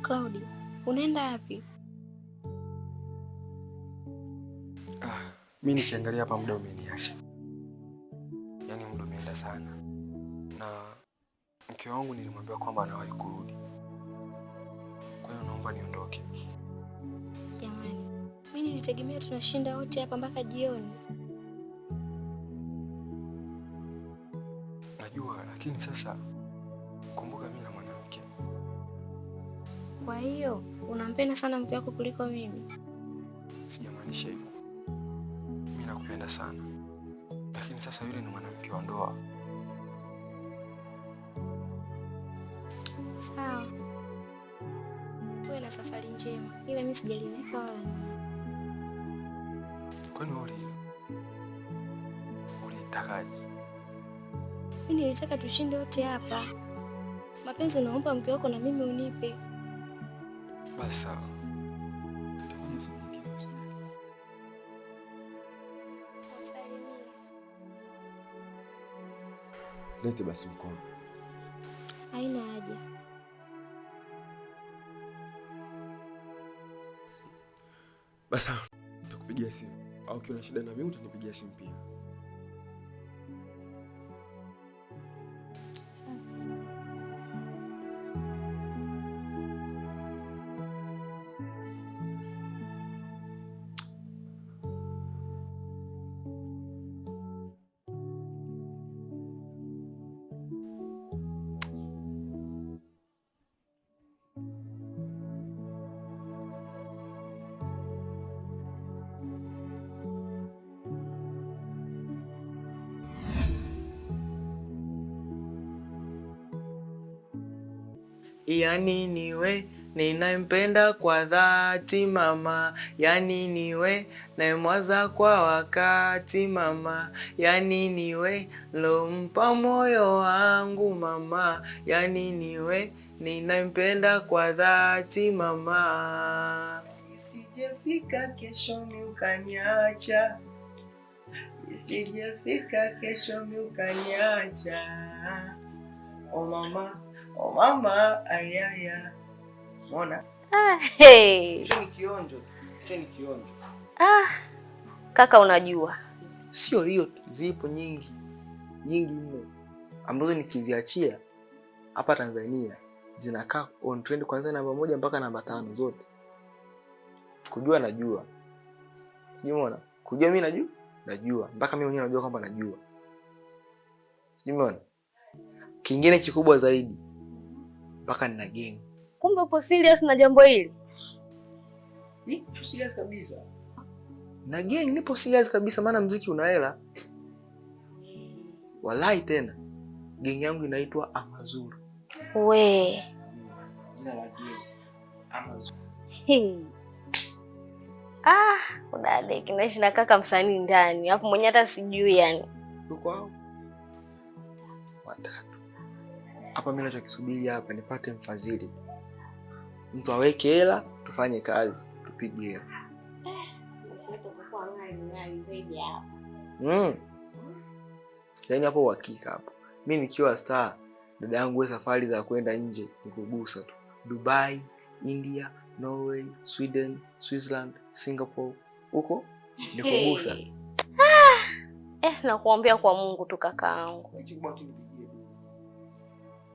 Claudi, unaenda wapi? Ah, mi nikiangalia hapa muda umeniacha, yaani muda umeenda sana, na mke wangu nilimwambia kwamba anawahi kurudi, kwa hiyo naomba niondoke. Jamani, mi nilitegemea tunashinda wote hapa mpaka jioni. Najua, lakini sasa kumbuka mi na mwanamke. Kwa hiyo unampenda sana mke wako kuliko mimi? Sijamaanisha hivyo, mi nakupenda sana, lakini sasa yule ni mwanamke wa ndoa. Sawa, uwe na safari njema, ila mi sijalizika wala nini. Kwani wewe ulitakaje? Mi nilitaka tushinde wote hapa. Mapenzi unaomba mke wako na mimi unipe. Basi sawa, nitakuja siku nyingine, usijali. Wasalimie. Lete basi mkono. Haina haja. Basi sawa, nitakupigia simu au ukiwa na shida na mimi utanipigia simu pia. Sawa. Yani niwe ninayempenda kwa dhati mama, yani niwe nayemwaza kwa wakati mama, yani niwe lompa moyo wangu mama, yani niwe ninayempenda kwa dhati mama. Isijefika kesho mi ukaniacha, isijefika kesho mi ukaniacha. O mama, o mama, ayaya. Mona? Ah, hey. Hicho ni kionjo, hicho ni kionjo. Ah, kaka unajua. Sio hiyo tu, zipo nyingi nyingi mno ambazo nikiziachia hapa Tanzania zinakaa on trend kuanzia namba 1 mpaka namba 5 zote. Kujua najua. Sijui umeona? Kujua mimi najua? Najua. Mpaka mimi mwenyewe najua kwamba najua. Sijui umeona? Kingine kikubwa zaidi, mpaka nina gang. Kumbe upo serious na jambo hili? Nipo serious kabisa. Na gang nipo serious kabisa, maana muziki una hela. Walai tena. Gang yangu inaitwa Amazuru. We. Jina la gang Amazuru. Hey. Ah, udade kinaishi na kaka msanii ndani. Alafu mwenyewe hata sijui yani. Tuko hao watatu. Hapa mimi ninachokisubiri hapa nipate mfadhili. Mtu aweke hela, tufanye kazi, tupige hela. Yaani hapo uhakika hapo. Mimi nikiwa star, dada yangu wewe safari za kwenda nje ni kugusa tu. Dubai, India, Norway, Sweden, Switzerland, Singapore, huko ni kugusa. Hey. Nakuombea kwa Mungu tu kakaangu.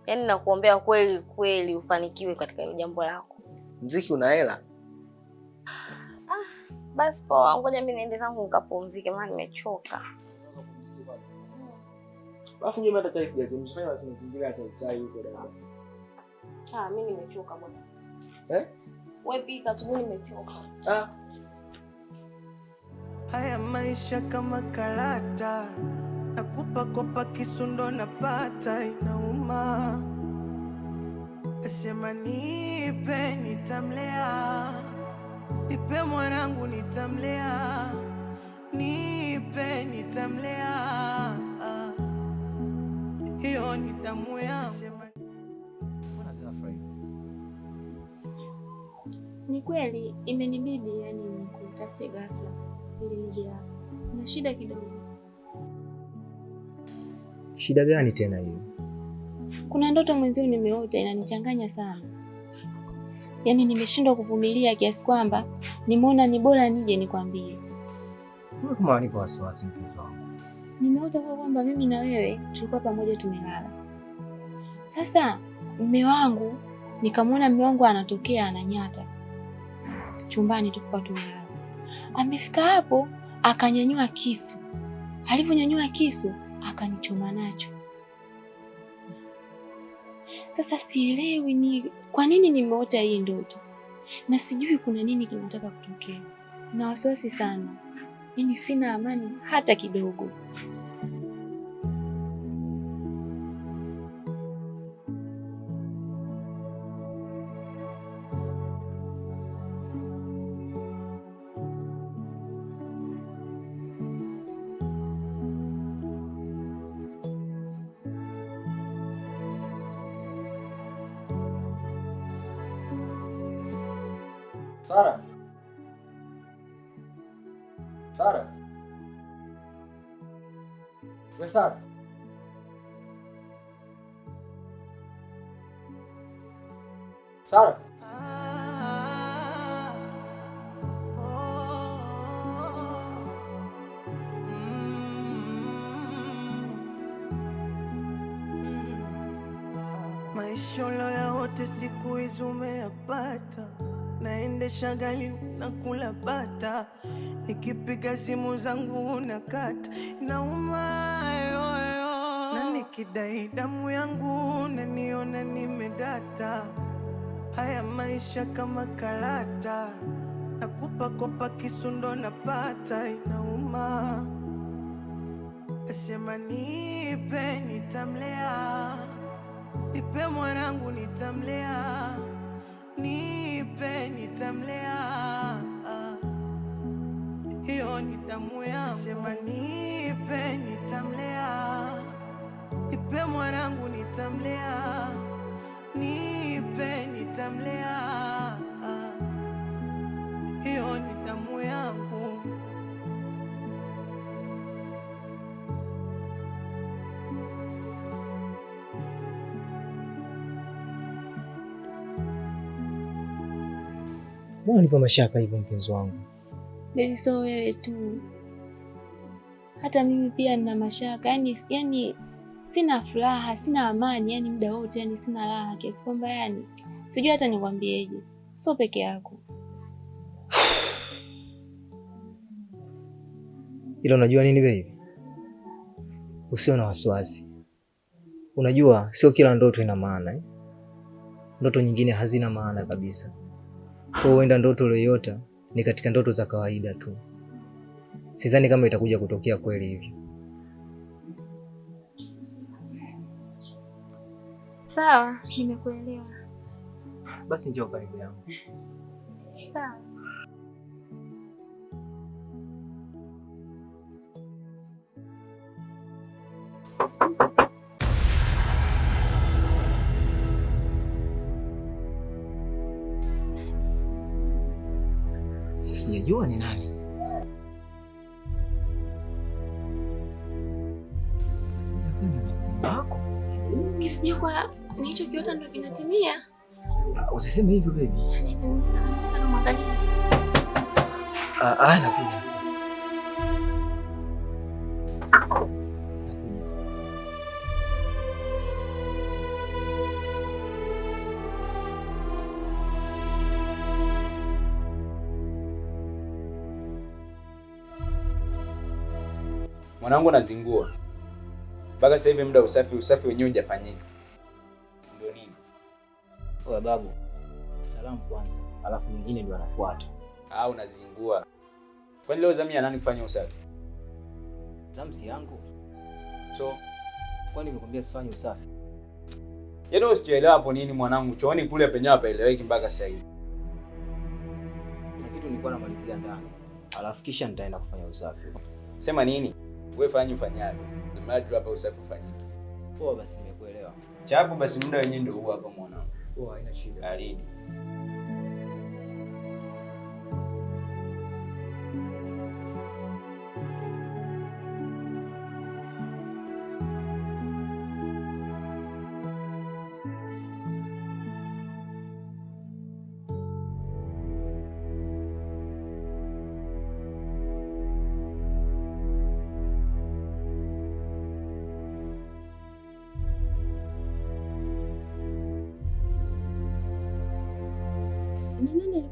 Yaani nakuombea kweli kweli ufanikiwe katika hilo jambo lako. Muziki una hela? Ah, basi poa, ngoja mimi niende zangu nikapumzike maana nimechoka. Alafu nyuma hata chai sijachemsha, fanya basi mazingira ya chai chai huko dada. Ah, mimi nimechoka bwana. Eh? Wewe pika tu, mimi nimechoka. Ah. Haya maisha kama karata, nakupa kopa kisundo napata inauma. Sema nipe nitamlea, nipe mwanangu nitamlea, nipe nitamlea, hiyo ni damu yangu. Ni kweli imenibidi yani nikutafute ghafla ili nije hapa. Kuna shida kidogo. Shida gani tena hiyo? Kuna ndoto mwenzio nimeota inanichanganya sana. Yaani nimeshindwa kuvumilia kiasi kwamba nimeona ni bora nije nikwambie. Wewe kama unanipa wasiwasi mpenzi wangu. Nimeota kwa kwamba mimi na wewe tulikuwa pamoja tumelala. Sasa mume wangu nikamwona mume wangu anatokea ananyata chumbani tulikuwa tumelala. Amefika hapo akanyanyua kisu. Alivyonyanyua kisu akanichoma nacho. Sasa sielewi ni kwa nini nimeota hii ndoto. Na sijui kuna nini kinataka kutokea. Na wasiwasi sana. Yaani sina amani hata kidogo. Sara. Sara. We Sara. Sara. Maisha uliyoyaota siku hizi umeyapata. Naendesha gari na kula bata, nikipiga simu zangu unakata, inauma yoyo. Na nikidai damu yangu unaniona nimedata. Haya maisha kama karata, nakupa kopa kisu ndo napata, inauma. Nasema nipe nitamlea, nipe mwanangu nitamlea, nipe nitamlea, hiyo ni damu yangu. Sema nipe nitamlea, nipe mwanangu nitamlea, nipe nitamlea, hiyo ni damu yangu. Mbona nipa mashaka hivyo mpenzi wangu? Baby, so wewe tu. Hata mimi pia nina mashaka. Yaani sina furaha, sina amani, yani muda wote, yani sina raha kiasi kwamba yani sijui hata nikwambieje. Sio peke yako. Ila unajua nini baby? Usio na wasiwasi. Unajua sio kila ndoto ina maana, eh? Ndoto nyingine hazina maana kabisa. Kwa huenda ndoto uliyoota ni katika ndoto za kawaida tu. Sidhani kama itakuja kutokea kweli hivyo. Sawa, nimekuelewa. Basi njoo karibu yangu. Sawa. Sijajua ni nani. Wako. Kisije kwa nilichokiota ndio kinatimia. Usiseme hivyo baby. Namwangalia. Nakuja. Mwanangu anazingua. Mpaka sasa hivi muda usafi wenyewe hujafanyika. Ndio nini? Oya babu. Salamu kwanza, alafu mwingine ndio anafuata. Ah, unazingua. Kwani leo zamu ya nani kufanya usafi? Zamu si yangu. So, kwani nimekwambia sifanye usafi? Yaani usielewa hapo nini mwanangu? Chooni kule penyewe hapaeleweki mpaka sasa hivi. Kuna kitu nilikuwa namalizia ndani. Alafu kisha nitaenda kufanya usafi. Sema nini? Wewe fanya ufanyavyo. Mradi hapa usafi ufanyike. Poa basi nimekuelewa. Chapo basi muda wenyewe ndio huu hapa mwanangu. Poa, haina shida. Baridi.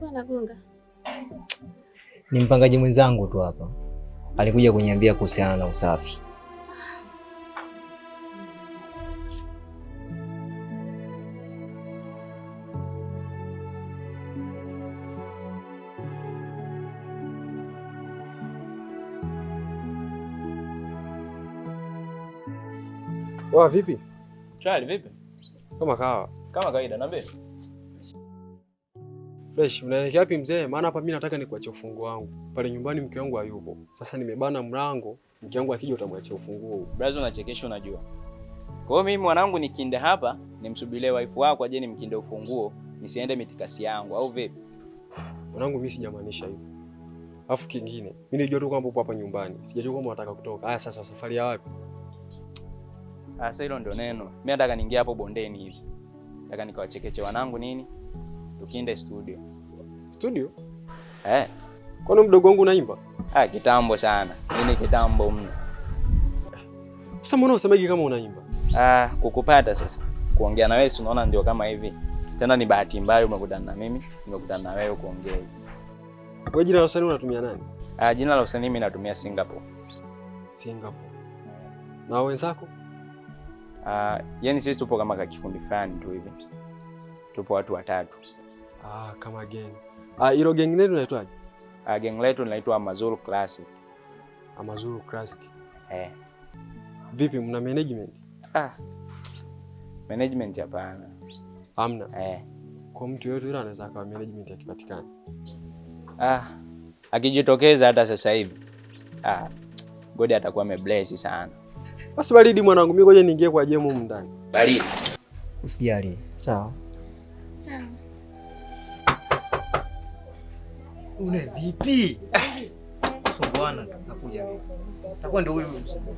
Alikuwa anagonga? Ni mpangaji mwenzangu tu hapa. Alikuja kuniambia kuhusiana na usafi. Wa vipi? Charlie vipi? Kama kawa. Kama kawaida niambie. Fresh, unaelekea wapi mzee? Maana hapa mimi nataka nikuachie ufunguo wangu. Pale nyumbani mke wangu hayupo. Sasa nimebana mlango, mke wangu akija utamwachia ufunguo. Brazo unachekesha unajua. Kwa hiyo mimi mwanangu nikinde hapa, nimsubirie wife wako aje nimkinde ufunguo, nisiende mitikasi yangu au vipi? Mwanangu mimi sijamaanisha hivyo. Alafu kingine, mimi nilijua tu kwamba upo hapa nyumbani. Sijajua kwamba unataka kutoka. Haya sasa safari ya wapi? Sasa hilo ndio neno. Mimi nataka niingie hapo bondeni hivi. Nataka nikawachekeche wanangu nini? Tukinde studio. Studio? Eh. Kwani mdogo wangu unaimba? Ah, kitambo sana. Mimi kitambo mno. Sasa mbona usemegi kama unaimba? Ah, kukupata sasa. Kuongea na wewe si unaona ndio kama hivi. Tena ni bahati mbaya umekutana na mimi, nimekutana na wewe kuongea hivi. Wewe jina la usanii unatumia nani? Ah, jina la usanii mimi natumia Singapore. Singapore. Na wenzako? Ah, yani sisi tupo kama kikundi fulani tu hivi. Tupo watu watatu. Ah, kama gang. Ah, hilo gang lenu linaitwaje? Ah, gang letu linaitwa Amazulu Classic. Amazulu Classic. Eh. Vipi mna management? Ah. Management hapana. Hamna. Eh. Kwa mtu yeyote yule anaweza akawa management akipatikana. Ah, akijitokeza hata sasa hivi. Ah, God atakuwa amebless sana. Basi baridi mwanangu, mimi ngoja niingie kwa jemu humu ndani. Baridi. Usijali, sawa? Sawa. Una vipi? Kusumbuana tu nakuja mimi. Takuwa ndio huyu msumbufu.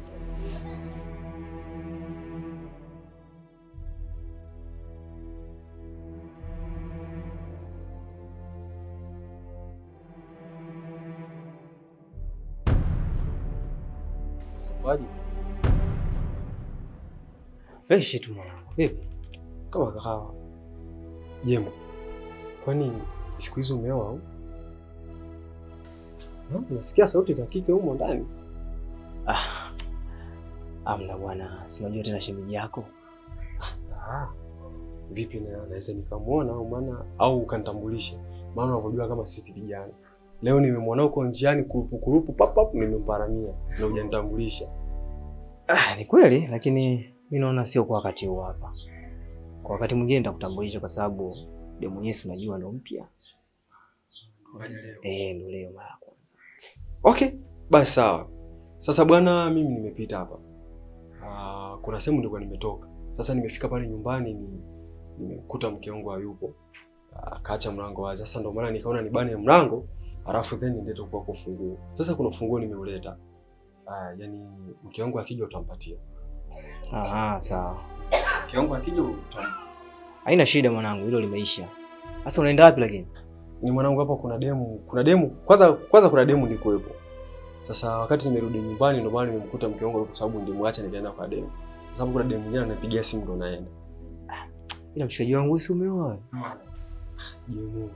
Waje. Fresh tu mwanangu. Vipi? Kama kahawa. Jemu. Kwani siku hizo umeoa au? Nasikia sauti za kike humo ndani. Ah. Amna bwana, si unajua tena shemeji yako. Ah. Vipi na naweza nikamuona au maana au ukanitambulisha? Maana unavyojua kama sisi vijana. Leo nimemwona huko njiani kurupu kurupu pap pap nimemparamia na hujanitambulisha. Ah, ni kweli lakini mimi naona sio kwa wakati huu hapa. Kwa wakati mwingine nitakutambulisha kwa sababu demu mwenyewe unajua ndo mpya. Eh, ndo leo mara kwanza. Okay, basi sawa. Sasa bwana mimi nimepita hapa. Kuna sehemu nilikuwa nimetoka. Sasa nimefika pale nyumbani nimekuta mke wangu hayupo. Akaacha mlango wazi. Sasa ndio maana nikaona nibane mlango, alafu then nilete kwa kufunguo. Sasa kuna funguo nimeuleta. Yani mke wangu akija utampatia. Aha, sawa. Mke wangu akija utampatia. Haina shida mwanangu, hilo limeisha. Sasa unaenda wapi lakini? Ni mwanangu hapa kuna demu. Kwanza kuna demu nilikuwepo. Sasa wakati nimerudi nyumbani ndio maana nimemkuta mke wangu kwa sababu nilimwacha nikaenda kwa demu. Kwa sababu kuna demu mwingine ananipigia simu ndo naenda. Ila mshikaji wangu wewe si umeoa? Jemu,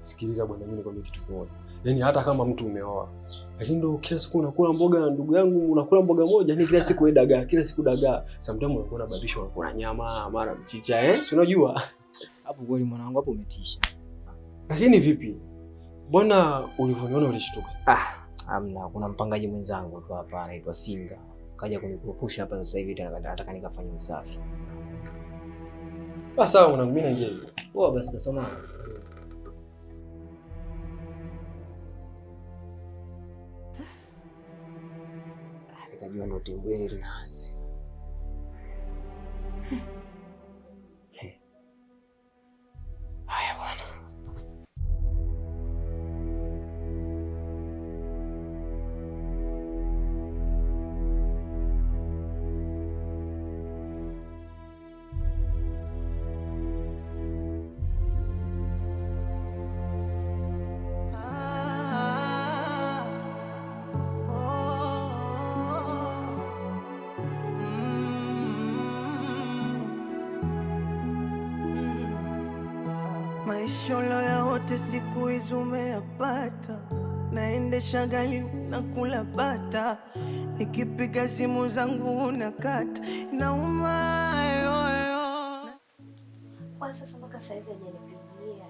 sikiliza bwana, mimi nikwambie kitu kimoja. Yaani hata kama mtu umeoa, lakini ndio kila siku unakula mboga na ndugu yangu unakula mboga moja, yani kila siku dagaa, kila siku dagaa. Sometimes unakuwa unabadilisha, unakula nyama, mara mchicha, si unajua? Hapo kweli mwanangu, hapo umetisha. Lakini vipi? Mbona ulivyoniona ulishtuka? Ah, amna, kuna mpangaji mwenzangu tu hapa anaitwa Singa. Kaja kunikurupusha hapa sasa hivi tena nataka nikafanye usafi. Basi sawa mwanangu, mimi naingia hivi. Poa basi tasoma. Nikajua ndo timbwili linaanza. Haya bwana. Maisha uloyaote siku hizi umeyapata, naendesha gari nakula bata, nikipiga simu zangu unakata, inauma yoyo. Kwa sasa mpaka saizi hajanipigia,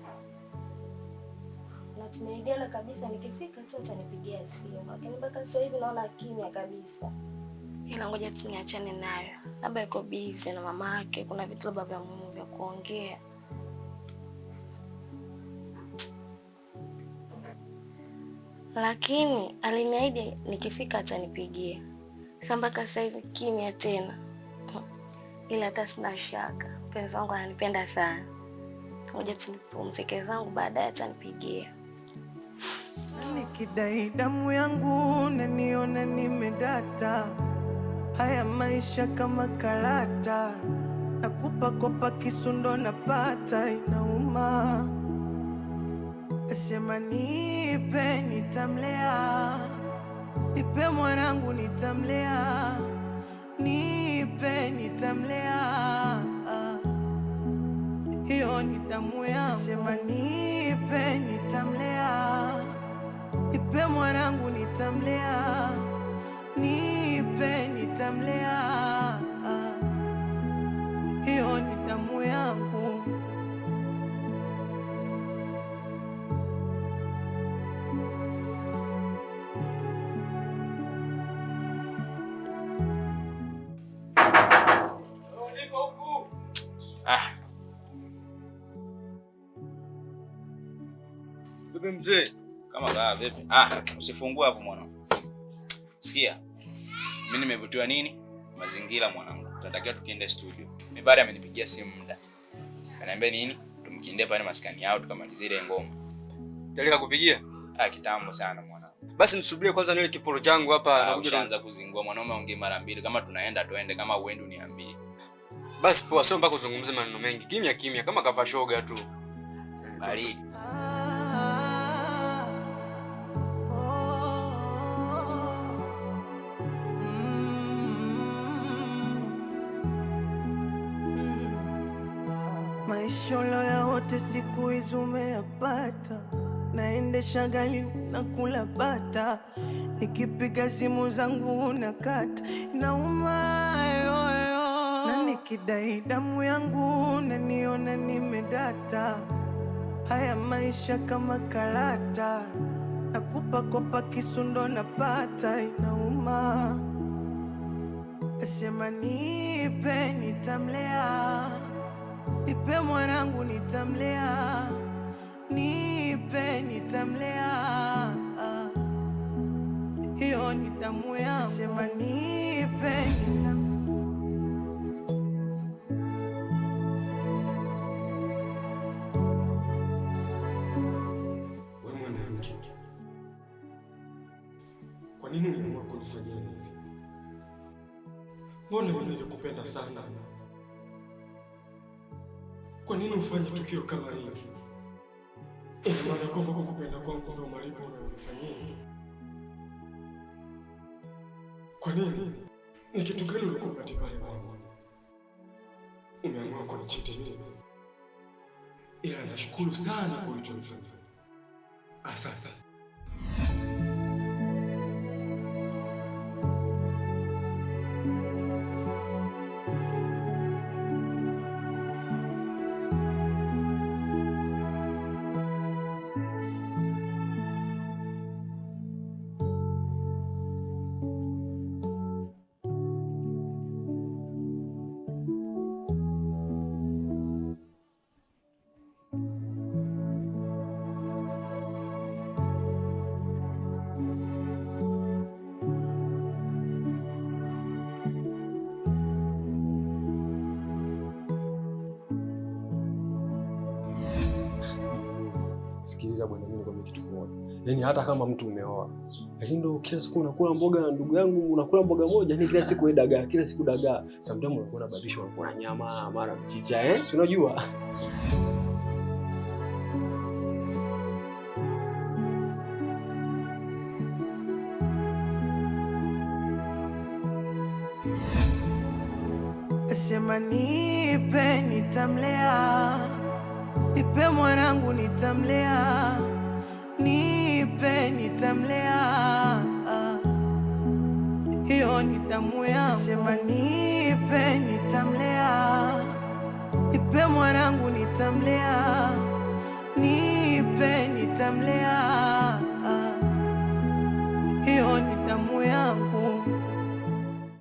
na tumeahidiana kabisa nikifika tu atanipigia simu, lakini mpaka sasa hivi naona kimya kabisa. Ila ngoja tu niachane nayo, labda yuko busy na mama yake, kuna vitu labda vya muhimu vya kuongea. Lakini aliniahidi nikifika atanipigia. Sasa mpaka sasa hivi kimya tena. Ila hata sina shaka, mpenzi wangu ananipenda sana. Ngoja tu nipumzike zangu, baadaye atanipigia. Nikidai damu yangu naniona nimedata, haya maisha kama karata, nakupa kopa kisundo napata, inauma. Sema nipe nitamlea, nipe mwanangu nitamlea, nipe nitamlea, hiyo ni damu yangu. Sema nipe nitamlea, nipe mwanangu nitamlea, nipe nitamlea, hiyo ni damu yangu. Ah. Vipi mzee? Kama kaa vipi? Ah, usifungue hapo mwanangu. Sikia. Mimi nimevutiwa nini? Mazingira mwanangu. Tunatakiwa tukiende studio. Mimi baada amenipigia simu muda. Kaniambia nini? Tumkiende pale maskani yao tukamalizie ile ngoma. Tayari kakupigia? Ah, kitambo sana mwanangu. Basi nisubirie kwanza nile kiporo changu hapa na ushaanza kuzingua mwanaume, ongee mara mbili. Kama tunaenda tuende, kama uende uniambie. Basi poa, sio mpaka uzungumze maneno mengi. Kimya kimya kama kafa shoga tu. Baridi. Maisha uloyaote siku hizi umeyapata, naendesha gari nakula bata, nikipiga simu zangu unakata, inauma yoyo. Na nikidai damu yangu naniona nimedata, haya maisha kama karata, nakupa kopa kisundo napata, inauma. Sema nipe nitamlea, nipe mwanangu nitamlea, nipe nitamlea, hiyo ni damu yangu. Sema nipe nitamlea. Wewe mwanamke, kwa nini uliamua kunifanyia hivi? Mbona mimi nilikupenda sana? Kwa nini ufanye tukio kama hili? Ina maana kwamba kukupenda kwangu ndio malipo unayonifanyia? Kwa nini? Ni kitu gani ulikuwa upate pale kwangu? Umeamua kunichiti mimi. Ila nashukuru sana kwa ulichonifanyia. Asante. Sikiliza bwana, mimi nikwambia kitu kimoja. Yaani hata kama mtu umeoa, lakini ndio kila siku unakula mboga na ndugu yangu unakula mboga moja, yani kila siku dagaa, kila siku dagaa. Sometimes unakuwa unabadilisha, unakula nyama, mara mchicha, eh? Si unajua? Sema nipe nitamlea, Nipe mwanangu nitamlea, nipe nitamlea, hiyo ni damu yangu. Sema nipe nitamlea, nipe mwanangu nitamlea, nipe nitamlea.